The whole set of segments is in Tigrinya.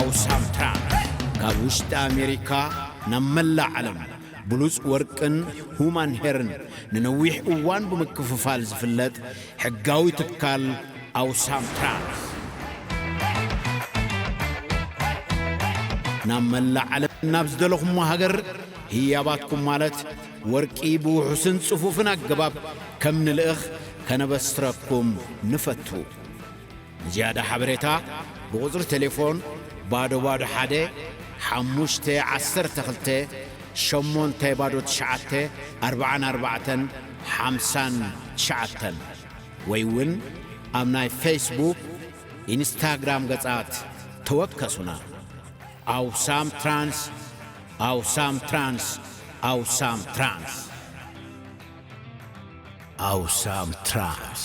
ኣውሳም ትራንስ ካብ ውሽጢ ኣሜሪካ ናብ መላእ ዓለም ብሉጽ ወርቅን ሁማን ሄርን ንነዊሕ እዋን ብምክፍፋል ዝፍለጥ ሕጋዊ ትካል ኣውሳም ትራንስ፣ ናብ መላእ ዓለም ናብ ዝደለኹሞ ሃገር ህያባትኩም ማለት ወርቂ ብውሑስን ጽፉፍን ኣገባብ ከም ንልእኽ ከነበስረኩም ንፈቱ። ንዝያዳ ሓበሬታ ብቁጽሪ ቴሌፎን ባዶ ባዶ ሓደ ሓሙሽተ ዓሰርተ ክልተ ሸሞንተ ባዶ ትሽዓተ ኣርባዓን ኣርባዕተን ሓምሳን ትሽዓተን ወይ እውን ኣብ ናይ ፌስቡክ፣ ኢንስታግራም ገጻት ተወከሱና። ኣውሳም ትራንስ፣ ኣውሳም ትራንስ፣ ኣውሳም ትራንስ፣ ኣውሳም ትራንስ።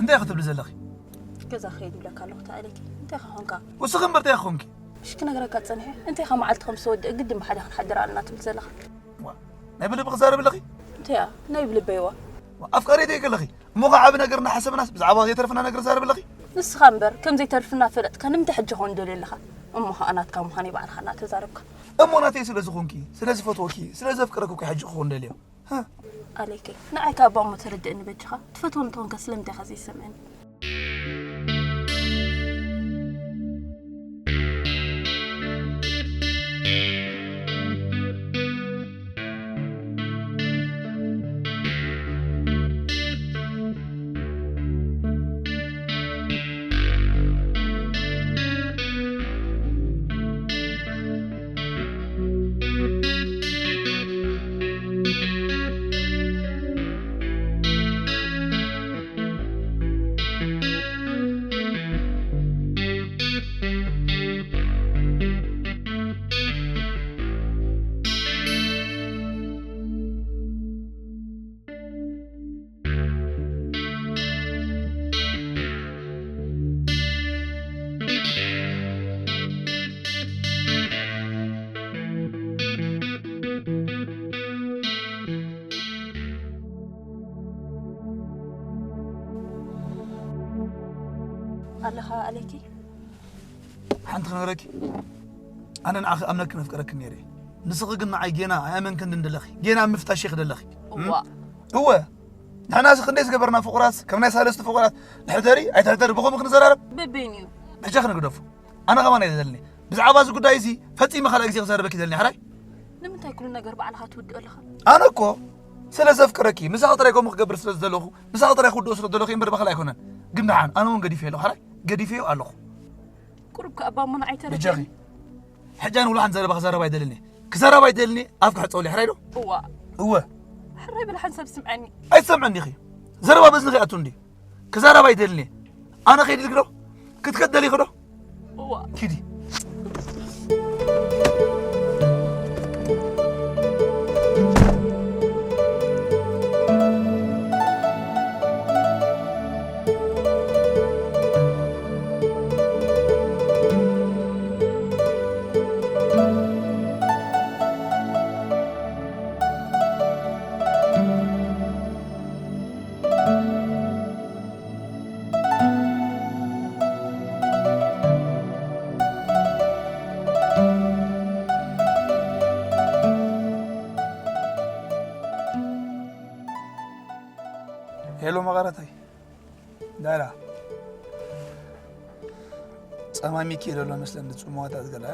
እንታይ ክትብሊ ዘለኺ? ገዛ ክኸይድ ይብለካ ኣለኹ፣ ተኣለኪ። እንታይ ኾንካ? ውስኺ እምበር እንታይ ኾንኪ? እሺ፣ ክነግረካ ጸኒሐ። እንታይ ኻ መዓልቲ ከም ዝተወድአ ግድን ብሓደ ክንሓድር ኣለና ትብል ዘለኻ? ዋ፣ ናይ ብልቢ ክዛረብ ኣለኺ? እንታይ እያ? ናይ ብልበይ ዋ። ዋ፣ ኣፍቃሪተይ ከለኺ፣ እሞ ኸዓ ዓቢ ነገር እናሓሰብናስ ብዛዕባ ዘይተርፍና ነገር ዛረብ ኣለኺ? ንስኻ እምበር፣ ከም ዘይተርፍና ፈለጥካ ንምንታይ ሕጂ ኾን ደልዮ ኣለኻ? እሞ ኸዓ ናትካ ምዃነይ ባዕልኻ እናተዛረብካ። እሞ ናተይ ስለ ዝኾንኪ፣ ስለ ዝፈትወኪ፣ ስለ ዘፍቅረኪ እኮ ሕጂ ክኾን ደልዮ። ሃ? ኣሌከይ፣ ንዓይ ካብ ኣቦ ተረድእኒ በጃኻ። ትፈትዎ እንተኾንካ ስለምንታይ ኢኻ ዘይሰምዐኒ? ኣለኻ ኣሌኪ? ሓንቲ ክነግረኪ፣ ኣነ ንዓኺ ኣምነክን ኣፍቅረክን ነይረ። ንስኺ ግን ንዓይ ጌና ኣይኣመንክን እንደለኺ፣ ጌና ኣብ ምፍታሽ ኢኺ ደለኺ። እዋ። እወ። ንሕናስ ክንደይ ዝገበርና ፍቑራት፣ ከም ናይ ሳለስቲ ፍቑራት፣ ንሕደሪ ኣይትሕደሪ ብኸምኡ ክንዘራረብ? በበይኑ እዩ። በጃኺ ንግደፎ። ኣነ ከማን ኣይደልኒ። ብዛዕባ እዚ ጉዳይ እዚ ፈጺመ ካልኣይ ግዜ ክዛረበኪ ይደልኒ፣ ሕራይ? ንምንታይ ኩሉ ነገር ባዕልኻ ትውድኦ ኣለኻ? ኣነ እኮ ስለ ዘፍቅረኪ፣ ምሳኺ ጥራይ ከምኡ ክገብር ስለ ዝደለኹ፣ ምሳኺ ጥራይ ክውድኦ ስለ ዝደለኹ እምበር ብኻልእ ኣይኮነን። ግን ደሓን፣ ኣነ እውን ገዲፈዮ ኣለኹ፣ ሕራይ? ገዲፈዮ ኣለኹ። ቁሩብ ከኣ እባ እሞ ንዓይ ተረድእኒ። በጃኺ። ሕጂ ኣነ ውላሕን ዘረባ ክዛረብ ኣይደልን እየ። ክዛረብ ኣይደልን እየ፣ ኣፍ ክሕጸወሉ እየ፣ ሕራይ ዶ? እዋ። እወ። ሕራይ በል ሓንሳብ ስምዓኒ። ኣይትሰምዕን ዲኺ? ዘረባ በዝንኺ ኣቱ እንዲ። ክዛረብ ኣይደልን እየ። ኣነ ከይድ ኢልኪ ዶ? ክትከድ ደሊኺ ዶ? እዋ። ኪዲ። ሄሎ መቐረተይ። ዳላ። ጸማሚኪ ዘሎ መስለን ጽምዋታት ገላ።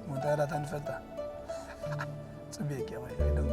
ሞንታ ዳታ ንፈልጣ። ጽብየኪ ወይ ደም።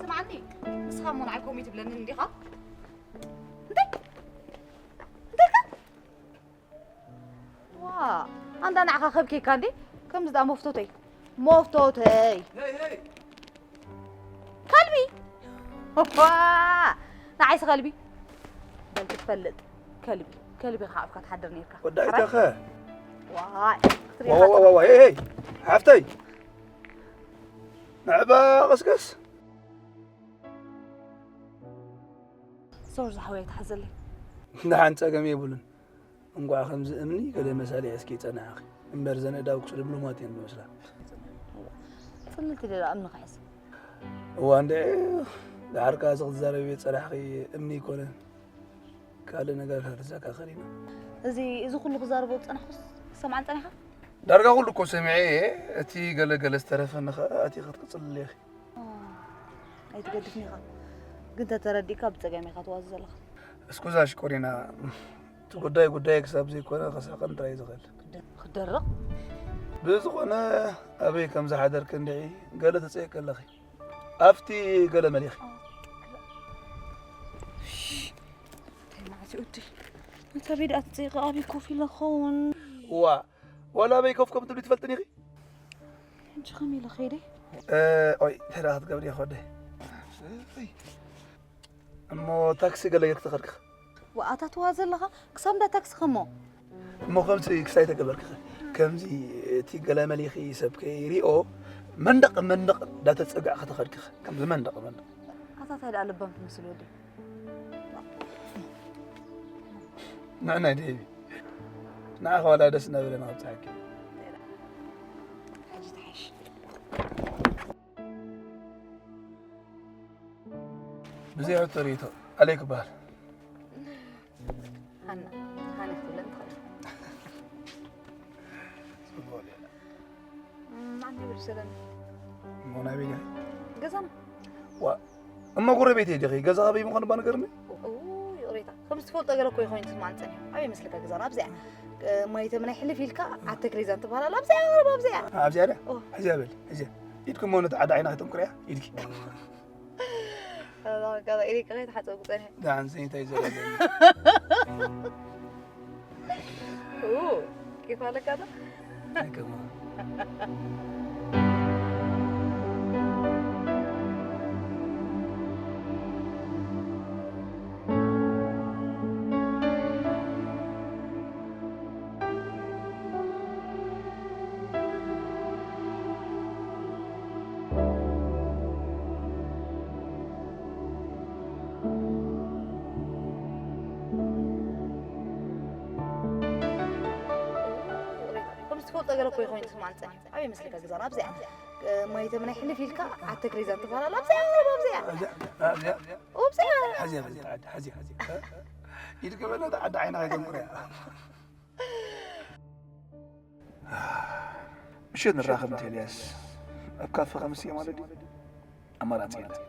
ስምዓኒ፣ ንስኻ እሞ ንዓይ ከምኡ ትብለኒ እንዲኻ? እንታይ? እንታይ ኢልካ? ዋ፣ ኣንዳ ንዓኻ ከብኬካ እንዴ? ከምዚ ደኣ መፍቶተይ። መፍቶተይ። ሄይ፣ ሄይ። ከልቢ። ዋ፣ ንዓይስ ከልቢ። በል ትፋ፣ ፈልጥ። ከልቢ ከልቢ ከዓብካ ትሓድር ነርካ። ወዳይተኸ ዋይ ክትሪኢ ዋዋዋዋዋ ሄይ ሄይ ሓፍተይ ንዕባ ቀስቀስ ሶር ዝሓወይ ትሓዘለይ። ንሓን ጸገም የብሉን። እንኳዕ ከምዚ እምኒ ገለ መሳሊ እስኪ ጸናዕኺ እምበር ዘን እዳው ክስሉ ብሉማት እየን ዝመስላ። ጽልልቲ ደላ እምኒ ክሕዝ። እዋ እንደ ዳሕርካ እዚ ክትዛረብ እየ ጸናሕኺ እምኒ ይኮነን ካልእ ነገር ከተዘካኸሪና። እዚ እዚ ኩሉ ክዛረቦ ዝጸናሕኩስ ክሰምዓን ጸኒኻ? ዳርጋ ኩሉ እኮ ሰሚዐ እየ። እቲ ገለ ገለ ዝተረፈኒ ኸኣ ኣቲ ክትቅጽልለ ኢኺ። ኣይትገድፍኒ ኢኻ ግን ተተረዲእካ ብጸገም ኢኻ ትዋዝ ዘለኻ። እስኩዛ ሽኮሪና እቲ ጉዳይ ጉዳይ ክሳብ ዘይኮነ ከስሕቐን ጥራይ ዝኽእል። ክደርቕ ብዝኾነ ኣበይ ከም ዝሓደርክ እንድዒ ገለ ተጸየቀ ኣለኺ ኣብቲ ገለ መሊኺ እንታይ ማዕሲ ውዲ እንታይ ቤት ኣትጸይቐ ኣበይ ኮፍ ኢለ ኸውን እዋ ዋላ ኣበይ ኮፍ ከም ትብሊ ትፈልጥን ኢኺ ሕጂ ኸም ኢለ ኸይደ ኦይ ተራ ክትገብሪ ይኸደ እሞ ታክሲ ገለ ጌርክ ተኸድክ ወኣታትዋ ዘለኻ ክሳብ እንዳ ታክሲ ኸሞ እሞ ከምዚ ክሳይ ተገበርክ ከምዚ እቲ ገለ መሊኺ ሰብ ከይሪኦ መንደቕ መንደቕ እንዳተጸጋዕ ከተኸድክ ከምዚ መንደቕ መንደቕ ኣታታይ ደኣ ልባም ትመስል ወዲ ንዕናይ ደይቢ ንዓኻ ዋላ ደስ እናበለና ክብፅሓኪ ብዘይ ሕቶ ርእቶ ኣሌክ ይበሃል ሃና ሃና ክትብለን ትኽእል ጽቡቕ ሌላ ማን ይብል ሰለን እሞ ናይ ቤት ገዛና ዋ እሞ ጎረቤት ዲኺ ገዛ ኣበይ ምዃኑ ባነገርኒ ይቕሬታ ከም ዝትፈልጦ ገለ እኮ ይኾይኑ ትስማን ጸኒሑ ኣበይ መስለካ ገዛና ኣብዚኣ ማይተም ናይ ሕልፍ ኢልካ ዓተክሬዛን ትበሃል ኣብዚኣ ኣብዚኣ ኣብዚኣ ደ ሕዚያ በል ሕዚያ ኢድኩም ሆነ ተዓዳ ዓይና ከተንኩርያ ኢድኪ ኢሪካ ከይትሓፀቡ ፀኒሐ ዳንሰኝ ተይዘለለ ኡ ኬፍ ኣለካ ዶ ኣይከማ ከምዚ ትፈልጦ ገለ እኮ ይኾይኑ ስማን ፀኒሑ ኣበይ መስለካ ገዛና ኣብዚኣ ማይተም ናይ ሕልፍ ኢልካ ዓተክሬዛን ትበሃል ኣብዚኣ ኣብዚኣ ኣብዚኣ ኣብዚኣ ሓዚያ በል ተዓዲ ሓዚያ ኢድ ገበለ ተዓዲ ዓይና ከይተንኩርያ ምሸት ንራኸብ እንተ ኤልያስ ኣብ ካፈ ከምስየ ማለት ድዩ ኣማራፂ የለን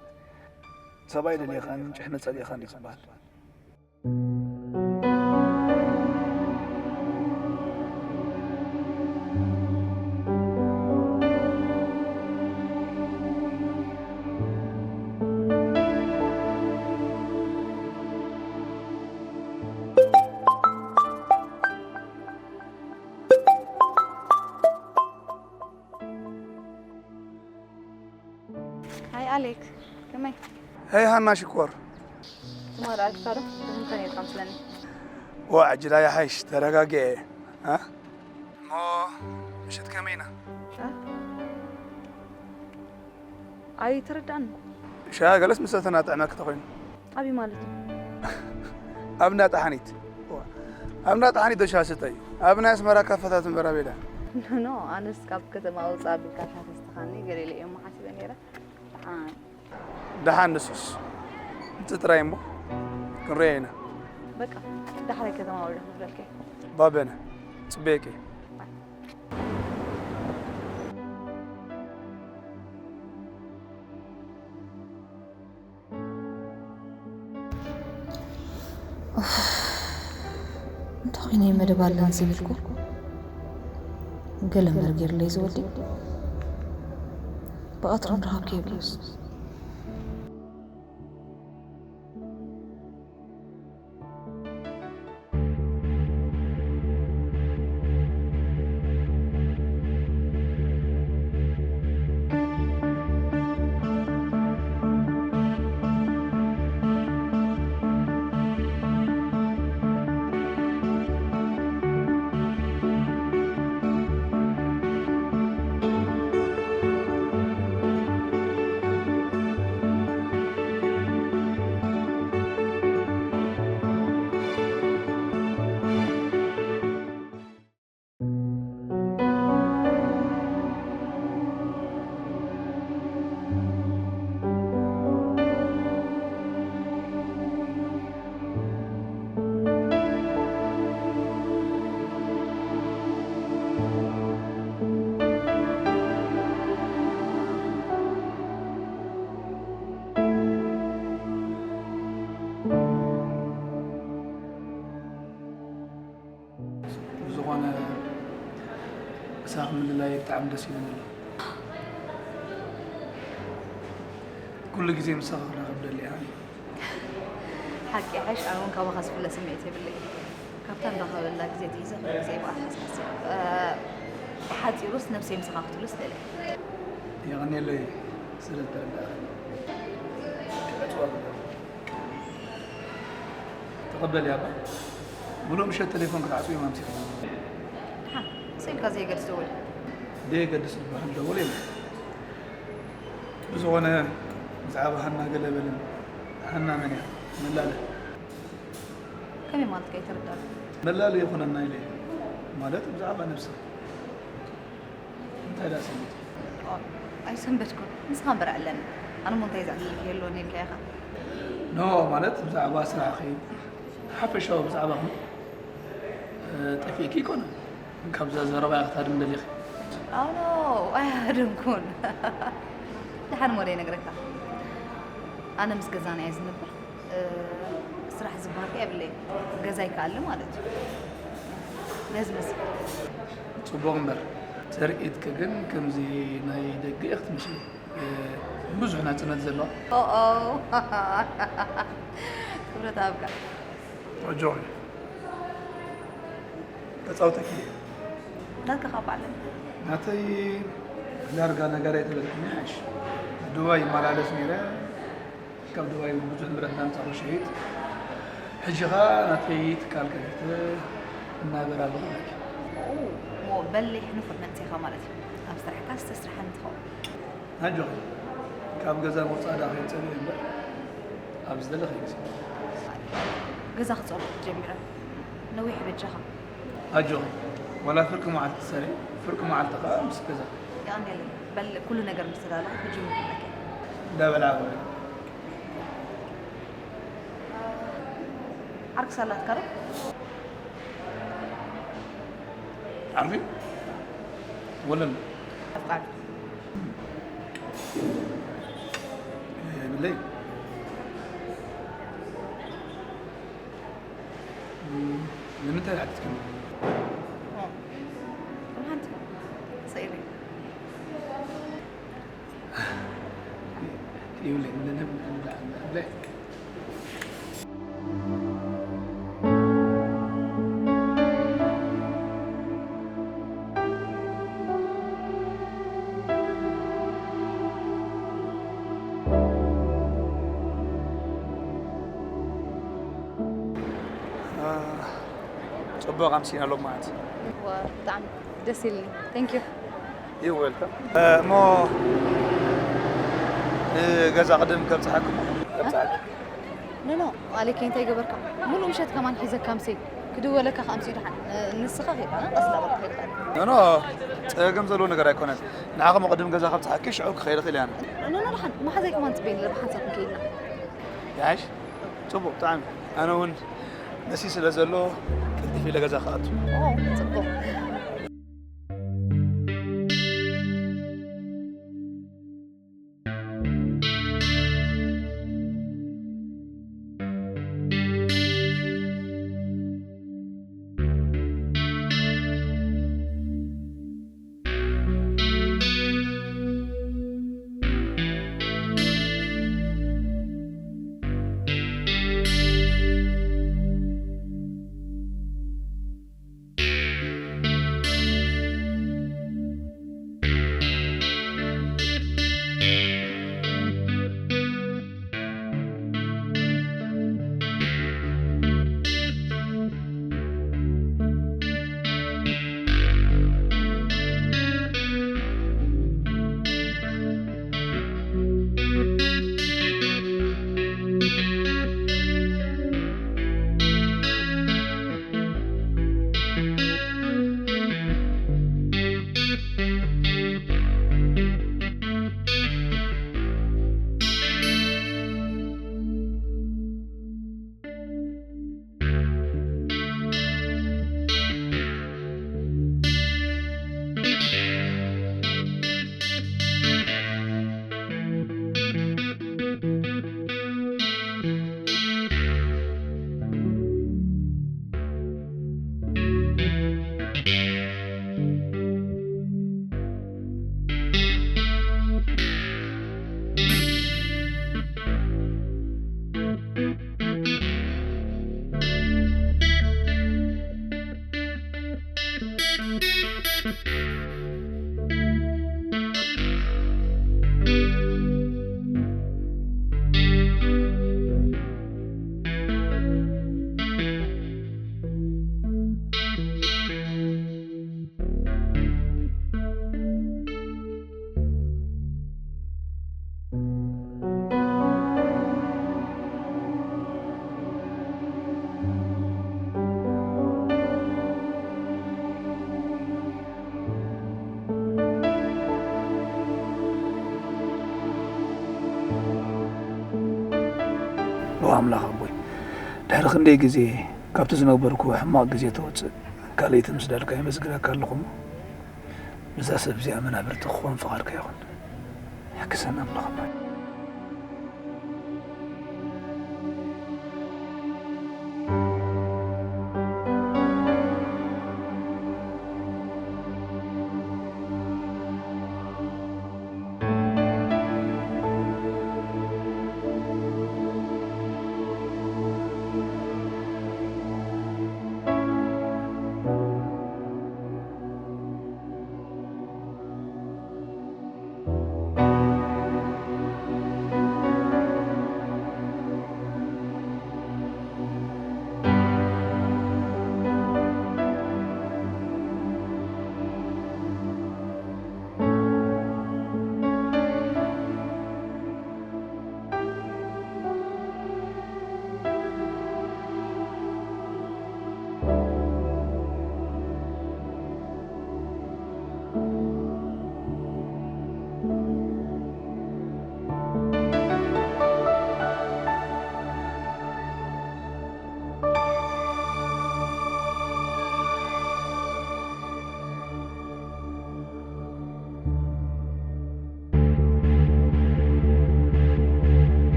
ሰብኣይ ደሊኻን ጭሕሚ ፀሊእኻን እዩ ዝበሃል ሃይ ኣሌክ ከመይ ሃይ ሃና ሽኮር ትማል ኣልካ ዶ ትምከን ኢልካ ምስለኒ ዋ ዕጅላ ይሓይሽ ተረጋግአ እሞ ምሸት ከመይና ኣይትርዳን ሻ ገለስ ምሰተና ጥዕመ ክተኾይኑ ኣበይ ማለት እዩ ኣብ ናጣሓኒት ኣብ ናጣሓኒት ዶ ሻ ስጠይ ኣብ ናይ ኣስመራ ካፈታት እምበር ኣበይ ዳ ኖ ኣነስ ካብ ከተማ ውፃ ኣቢልካ ሻ ተስተኻኒ ገሌለ እዮም ሓሲበ ነይረ ደሓን ደሓን ንሱስ እቲ ጥራይ እሞ ክንሪኦ ኢና በቃ ዳሕራይ ከተማ ወርደ ክብለልከ ባበነ ፅበየቂ እንታይ ኮይነ መደብ ኣለኒ ዝብልኩ ገለ እምበር ገይርለይ ዝወዲ ብኣትሮም ረሃብ ከይብሉስ ብጣዕሚ ደስ ይብለኒ ኣሎ። ኩሉ ግዜ ምሳኻ ክራኸብ ደሊ እየ። ሓቂ ይሓይሽ፣ ኣነ እውን ካባኻ ዝፍለ ስምዒት የብለይ። ካብታ ንራኸበላ ግዜ ኣትሒዘ ኩሉ ግዜ ብኣኻ ዝሓስብ። እ፣ ብሓጺሩስ ነብሰይ ምሳኻ ክትብሉስ ደልየ። የቐንየለይ ስለ ዝተረዳእኽኒ። ክዕጽዋ ኣለዎ። ተቐበል ያባ። ሙሉእ ምሸት ቴሌፎን ክትዓጽው እዮም ኣምሲኹም። ሓ፣ ስኢልካ ዘየገድስ ደወል። ዘየገድስ ዝበሃል ደወል የለን። ብዝኾነ ብዛዕባ ሃና ገለ በልን። ሃና መን እያ? መላለ። ከመይ ማለትካ ኣይተረዳእኩ። መላለ ይኹነና ኢለ እየ። ማለት ብዛዕባ ነብስኻ። እንታይ ደኣ ሰንቢድ? ኦ፣ ኣይሰንበድኩን። ንስኻ እምበር ኣለኒ። ኣነ እሞ እንታይ ዘዕልል ክህልወኒ ኢልካ ኢኻ? ኖ፣ ማለት ብዛዕባ ስራሕኺ፣ ሓፈሻዊ ብዛዕባኹም፣ እ፣ ጠፊእኪ ኣይኮነን። ካብዛ ዘረባ ኢኻ ክትሃድሚ ደሊኺ። ኦ፣ ኖ፣ ኣይሃደምኩን። ደሓን እሞ ደይነግረካ። ኣነ ምስ ገዛና እየ ዝነብር። እ፣ ስራሕ ዝበሃል ከ የብለይን። ገዛ ይከኣል ማለት እዩ። ነዚ መስል። ጽቡቕ እምበር፣ ትርኢትኪ ግን ከምዚ ናይ ደገ ኢኺ ትመስሊ። እ፣ ብዙሕ ናጽነት ዘለዋ። ኦኦ። ክብረት ኣብካ። ኣጆኺ። ከጻውተኪ እየ። ናትካ ካብ በዓል። ናተይ ዳርጋ ነጋዳይ ተበልክኒ ይሓይሽ። ዱባይ ይመላለስ ነይረ። ካብ ዱባይ ብዙሕ ንብረት እናምጻእኩ ሸይጥ። ሕጂ ኸኣ ናተይ ትካል ከፊተ እናበር ኣለኹ እብለኪ። ኦ፣ እሞ በሊሕ ንፉዕ መንእሰይ ኢኻ ማለት እዩ። ኣብ ስራሕካ ዝተስርሐን ትኸውን። ኣጆኺ፣ ካብ ገዛ ምውጻእ ደኣ ከይትጸልኢ እምበር፣ ኣብ ዝደለኽዮ ግዜ። ገዛ ክጸልኦ ጀሚረ። ነዊሕ በጃኻ። ኣጆኺ፣ ዋላ ፍርቂ መዓልቲ ትሰርሒ፣ ፍርቂ መዓልቲ ከኣ ምስ ገዛ። የቐንየለይ። በል፣ ኩሉ ነገር ምስ ተዳለኹ ክጅምር ኣለኪ። እንዳበልዓ ውዒ። ዓርኪ ሳላትካ ዶ? ዓርኪ? ወለል። ኣፍቃሪ። የብለይ። እም፣ ንምንታይ ሓቲትክኒ? ኦ፣ ከም ሓንቲ ስኢለይ። ይብለይ፣ ምን-፣ ምን-፣ ምን-፣ ምን-፣ አ፣ ጽቡቕ ኣምሲና ሎም ማለት። ዋ፣ ብጣዕሚ ደስ ኢልኒ። Thank you። You're welcome። እ፣ እሞ ንገዛ ቅድም ከብጽሓኩም? ከብጽሓኪ። ኖ፣ ኖ፣ ኣሌኬ እንታይ ገበርካ? ሙሉእ ምሸት ከማን ሒዘካ ኣምስየ። ክድወለካ ከኣ ኣምስዩ ደሓን። እ፣ ንስኻ ኸይድ፣ ኣነ ቀስ እንዳበልኩ ከይድ። ኖ፣ ኖ፣ ጸገም ዘለዎ ነገር ኣይኮነን። ንዓኹም ቅድም ገዛ ከብጽሓኪ፣ ሽዑ ክኸይድ እኽእል እየ ኣነ። ኖ፣ ኖ፣ ደሓን። መሓዛይ ከማን ጽበየኒ፣ ብሓንሳብ ክንከይድ ኢና። ይሓይሽ? ጽቡቕ፣ ብጣዕሚ። ኣነ እውን መሲ ስለ ዘሎ፣ ቅልጥፍ ኢለ ገዛ ክኣቱ። ኦ፣ ጽቡቕ። ኣምላኽ ኣቦይ፣ ድሕሪ ክንደይ ግዜ ካብቲ ዝነበርኩዎ ሕማቕ ግዜ ተውፅእ፣ ካልኣይቲ ምስ ዳልካ የመስግነካ ኣለኹ እሞ፣ ምስዛ ሰብ እዚኣ መናብርቲ ክኾን ፍቓድካ ይኹን። ሕግዘና ኣምላኽ ኣቦይ።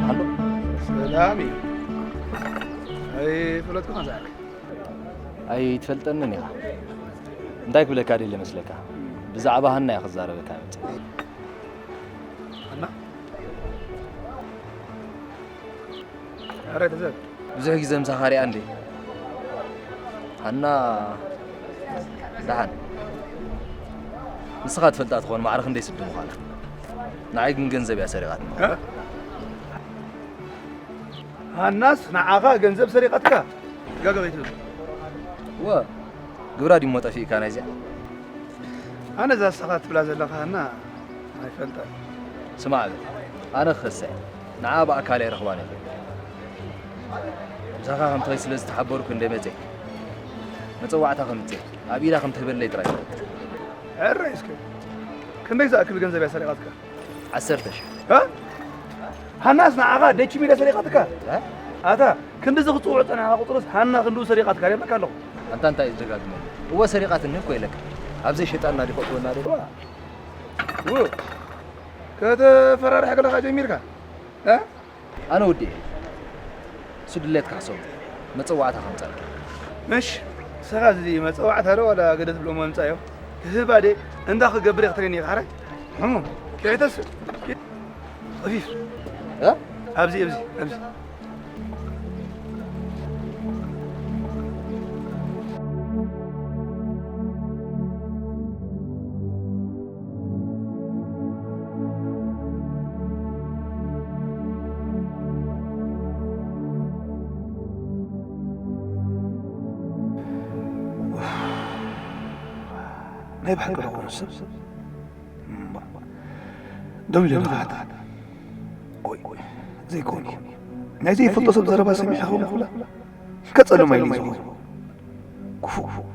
ኣሎ። ሰላም እዩ። ኣይፈለጥኩኻን ዝኣክል። ኣይትፈልጠንን ኢኻ። እንታይ ክብለካ ደልየ መስለካ? ብዛዕባ ሃና እየ ክዛረበካ መጽእ። ሃና? ኣረ ተዘብ። ብዙሕ ግዜ ምሳኻ ሪኣ እንዴ? ሃና ደሓን። ንስኻ ትፈልጣ ትኾን ማዕረ ክንደይ ስዲ ምዃና። ንዓይ ግን ገንዘብ እያ ሰሪቓትኒ። እ? ሃናስ ንዓኻ ገንዘብ ሰሪቓትካ? ጋገ በይትብል። ወ፣ ግብራ ዲሞ ጠፊእካ ናይዚኣ? ኣነ እዛ ንስኻ ትብላ ዘለኻ ሃና ኣይፈልጣን። ስማዕ በል፣ ኣነ ክኸሳ እየ። ንዓ ብኣካል ኣይረኽባን እየ። ምሳኻ ከም ትኸይድ ስለ ዝተሓበርኩ እንደ መጸ። መጸዋዕታ ከምጽእ፣ ኣብ ኢዳ ከም ትህበለይ ጥራይ እፈልጥ። ሕራይ እስከ፣ ክንደይ ዝኣክል ገንዘብ እያ ሰሪቓትካ? ዓሰርተ ሺሕ። እ? ሃናስ ንዓኻ ደች ሚለ ሰሪቓትካ? እ? ኣታ ክንድዚ ክጽውዑ ጸኒሕካ ቁጽርስ ሃና ክንድኡ ሰሪቓትካ ይብለካ ኣለኹ። ኣንታ እንታይ እዩ ዝደጋግመሉ? እወ ሰሪቓትኒ እኮ ኢለካ። ኣብ ዘይሸጣና ዲኸ እትወና ዶ? እዋ። ው። ከተፈራርሕ ከለኻ ጀሚርካ? እ? ኣነ ወዲኤ። እሱ ድሌትካ ሕሰቡ። መጸዋዕታ ከምጸልካ። ምሽ፣ ንስኻ እዚ መጸዋዕታ ዶ ዋላ ገለ ትብሎ መምጻዮ? ክህባ ደ እንዳ ክገብር እየ ክትረኒ ኢኻ፣ ሓራይ? ሕሙም፣ ከይተስእ። ኸፊፍ። እ? ኣብዚ፣ ኣብዚ፣ ኣብዚ። ናይ ብሓቂ ዶ ኮይኑ ሰብ? እምባ። ደው ኢለ ንኽሓታ። ቆይ፣ ዘይኮን እዩ። ናይ ዘይፈልጦ ሰብ ዘረባ ሰሚዐ ኸውን ክብላ? ከጸልማ ኢሉ እዩ ዝኾነ። ክፉእ።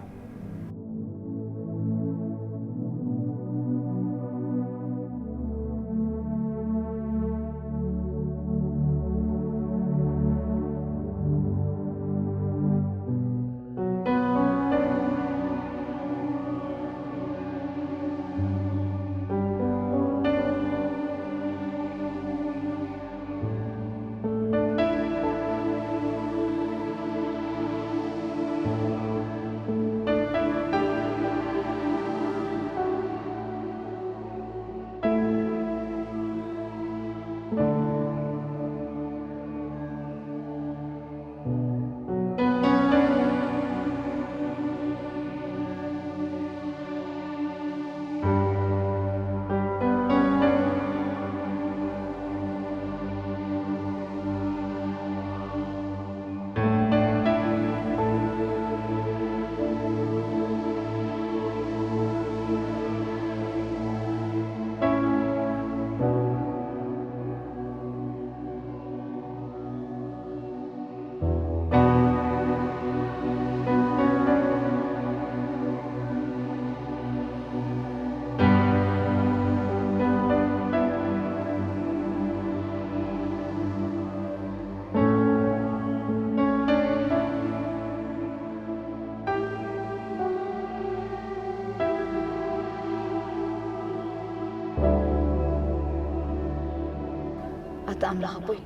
ኣምላኽ ኣቦይ፣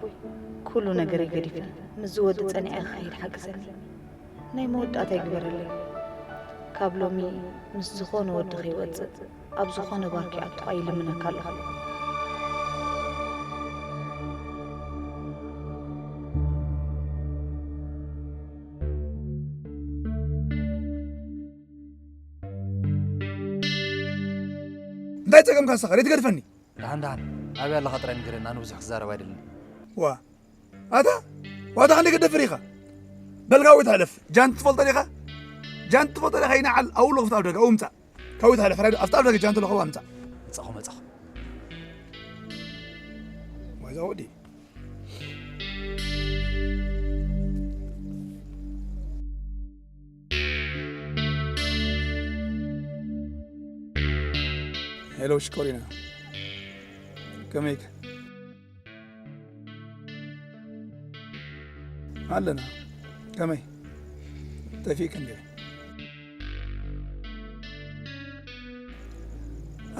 ኩሉ ነገረይ ገዲፈ ምስዚ ወዲ ጸኒዐ ክኸይድ ሓግዘኒ። ናይ መወዳእታ ይግበረለይ። ካብ ሎሚ ምስ ዝኾነ ወዲ ከይወጽእ ኣብ ዝኾነ ባር ከይኣቱ ይልምነካ ኣለኹ። እንታይ ጸገምካ ንስኻ? ደይ ትገድፈኒ? ደሓን ደሓን፣ ኣበይ ኣለኻ ጥራይ ንገረኒ፣ ኣነ ብዙሕ ክዛረብ ኣይደልን። ዋ ኣታ ዋታ ክንደይ ክትደፍር ኢኻ? በል ካብኡ ትሕለፍ። ጃን ትፈልጦ ዲኻ? ጃን ትፈልጦ ዲኻ? ይንዓል ኣውሎ ክፍቲ ኣብ ደገ ኣው ምጻእ። ካብኡ ትሕለፍ። ኣፍቲ ኣብ ደገ ጃን ተለኸዋ ምጻእ። መጻኹ መጻኹ። ዋዛ ወዲ ሄሎ ሽኮሪና፣ ከመይክ? ኣለና። ከመይ? ጠፊእክ እንዴ?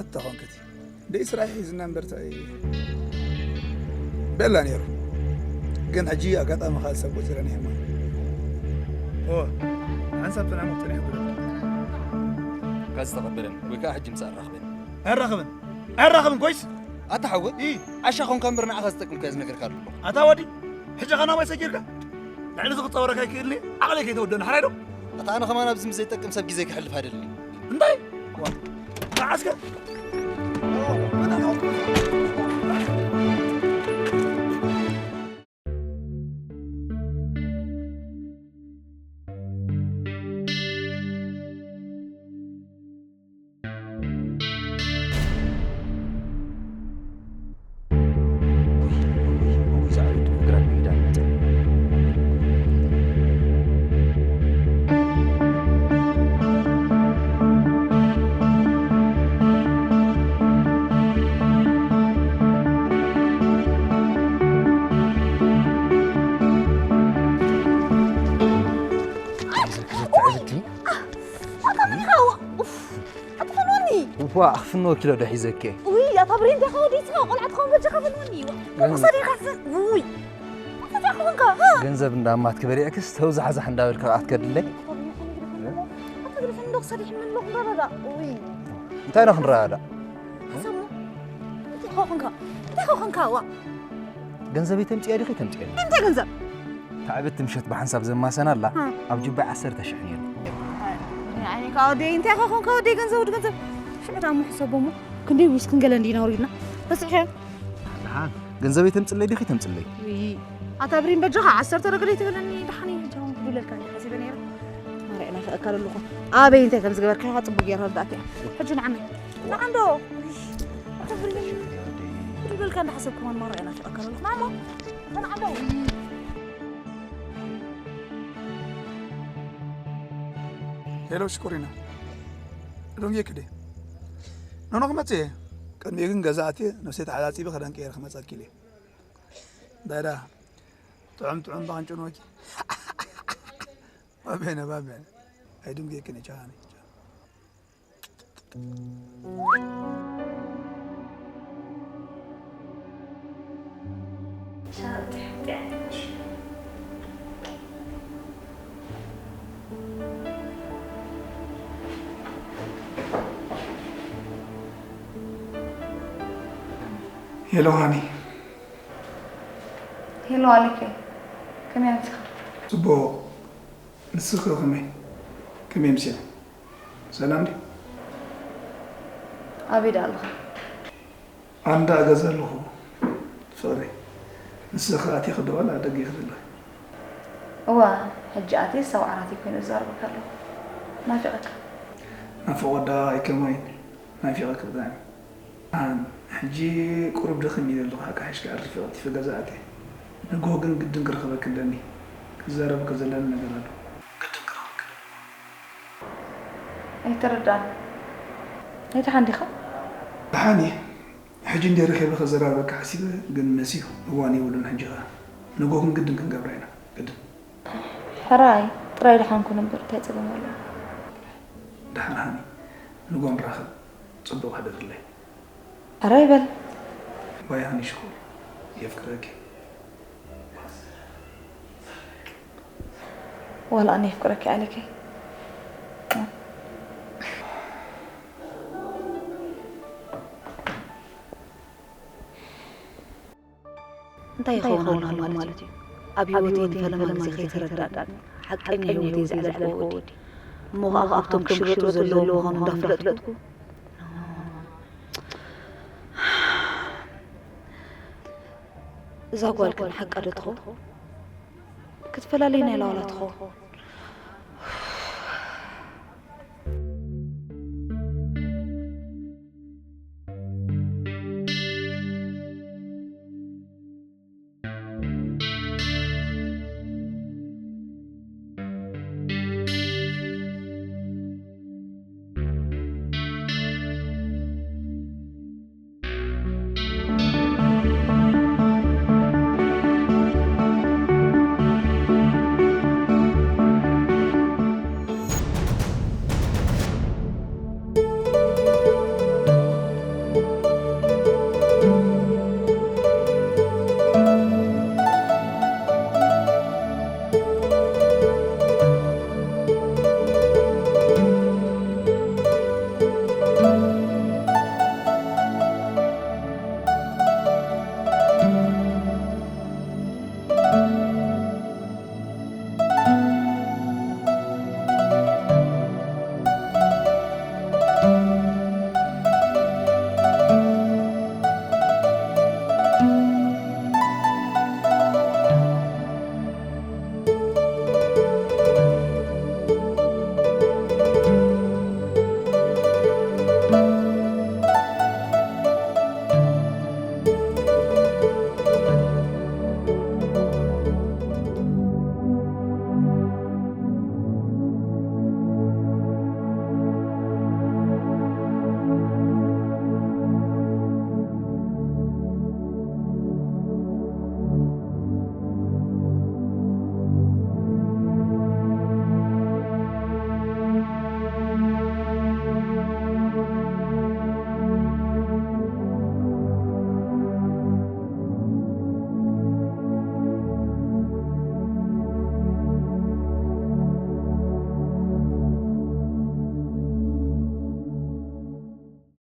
ኣታ ኾንክቲ ደይ ስራሕ ሒዝና እምበር ታይ በላ ነይሩ። ግን ሕጂ ኣጋጣሚ ካልእ ሰብ ቆጺረ ነይማ። ኦ፣ ሓንሳብ ተናሞ ጥሪሕ ብሎ። ካዚ ተቐበለን ወይ ከዓ ሕጂ ምሳእ ኣራኽበን። ኣራኽብን ኣራኽብን ኮይስ ኣታ ሓወይ፣ ኢ ዓሻ ኾንካ እምበር ንዓኻ ዝጠቅምካ እየ ዝነገርካ ኣለኹ። ኣታ ወዲ ሕጂ ኸ ናባይ ሰጊርካ ልዕሊ ዝኽጸወረካ ይክእልኒ ዓቕለይ ከይተወደኒ ሓራይ ዶ? ኣታ ኣነ ኸማን ኣብዚ ምስ ዘይጠቅም ሰብ ግዜ ከሕልፍ ኣይደልን እየ። እንታይ ተዓስከር ኣታ ምን ሓዋ ኡፍ ኣታ ፈንወኒ ዋ ክፍንወኪ ዶ ዶ ሒዘኪ ውይ ኣታ ብሬን ዲኻ ወዲስኻ ቆልዓ ትኸውን በጃኻ ፈንወኒ ወሰደይ ካሕፍን ውይ ኣታ ጃኹንካ ገንዘብ እንዳማት ክበሊዕክስ ተውዛሕዛሕ እንዳበልካ ኣትከድለይ እንታይ ዶ ክንረዳእ እንታይ ኾንካ እንታይ ኾንካ ዋ ገንዘበይ ተምፅያ ዲኺ ተምፅየኒ እንታይ ገንዘብ ታዕብቲ ምሸት ብሓንሳብ ዘማሰና ኣላ ኣብ ጁባይ ዓሰርተ ሽሕ ነይሩ ዓይኒ ካብ ወደይ እንታይ ኾንካ ወደይ ገንዘብ ወዲ ገንዘብ ሽዑ ዳሞ ሕሰቦሞ ክንደይ ዊስክን ገለ እንዲ ነውሪድና ረስዕኸ ደሓን ገንዘበይ ተምፅለይ ዲኺ ተምፅለይ ኣታ ብሪን በጃኻ ዓሰርተ ነገር ኣይትበለኒ ደሓን እዩ ሕጂ እውን ክድለልካ ሓሲበ ነይረ ማርያ ናፍቐካ ኣለኹ ኣበይ እንታይ ከም ዝገበርካ ኢኻ ፅቡቅ ገይራ ርዳእካ ሕጂ ንዓመይ ንዓንዶ ኣታ ብሪን ክድበልካ እንዳሓሰብኩ ማን ማርያ ናፍቐካ ኣለኹ ናሞ ንዓንዶ ሄሎ ሽኮሪና ሎሚ ክደ ኖኖ ክመጽእ እየ ቅድሚኡ ግን ገዛ ኣትየ ነብሰይ ተሓጻጺበ ክዳን ቀይረ ክመጸኪ ኢለ ዳዳ ጥዑም ጥዑም ባንጭኖኪ ባቤነ ባቤነ ኣይድንጌክን ቻኒ ሄሎ ሃኒ ሄሎ ኣሌክ ከመይ ኣምሲኻ? ጽቡቕ ንስኺ ከመይ ከመይ ኣምሲኺ? ሰላም ድዩ? ኣበይ ደኣ ኣለኻ? ኣንዳ ገዛ ኣለኹ ፍቕረይ። ንስኺ ኣቲኺ ዶ ዋላ ኣብ ደገ ኢኺ ዘለኺ? እዋ ሕጂ ኣትየ ሳብ ዓራተይ ኮይነ እዛረበካ ኣለኹ። ናፊቐካ። ናፍቖት ደኣ ኣይከማይን ናፊቐኪ ብጣዕሚ። ኣን፣ ሕጂ ቁሩብ ድኽም ኢለ ኣለኹ፣ ሓቃ ሒሽካ ዕርፍ ኢለ ቀልጢፈ ገዛ ኣትየ። ንግሆ ግን ግድን ክረኽበኪ ኣለኒ። ክዛረበኪ ዘለኒ ነገር ኣሎ። ግድን ክረኽበኪ ኣለኒ። ኣይተረድኣን። ኣይደሓን ዲኻ? ደሓን እየ። ሕጂ እንድየ ረኺበ ከዘራርበኪ ሓሲበ፣ ግን መሲዩ። እዋኑ የብሉን ሕጂ ኸኣ። ንግሆ ግን ግድን ክንገብራ ኢና። ግድን። ሕራይ፣ ጥራይ ደሓን ኩን እምበር እንታይ ጸገም ኣለዎ? ደሓን ሃኒ። ንግሆ ንራኸብ። ጽቡቕ ሕደርለይ። ኣረ ይበል። ባይ ሃኒ ሽኮር የፍቅረኪ። ዋላ ኣነ የፍቅረኪ ኣለኪ። እንታይ ይኸውን ኣለኹ ማለት እዩ? ኣብ ህይወተይ ንፈለማ ግዜ ከይተረዳእኒ ሓቀኛ ህይወተይ ዘዕለልኩ ወዲ እሞ ኸዓ ካብቶም ክሽረጡ ዘለዎም ምዃኑ እንዳፈለጥኩ፣ እዛ ጓል ግን ሓቃ ዶ ትኸውን? ክትፈላለይ ናይ ላዋላ ትኸውን?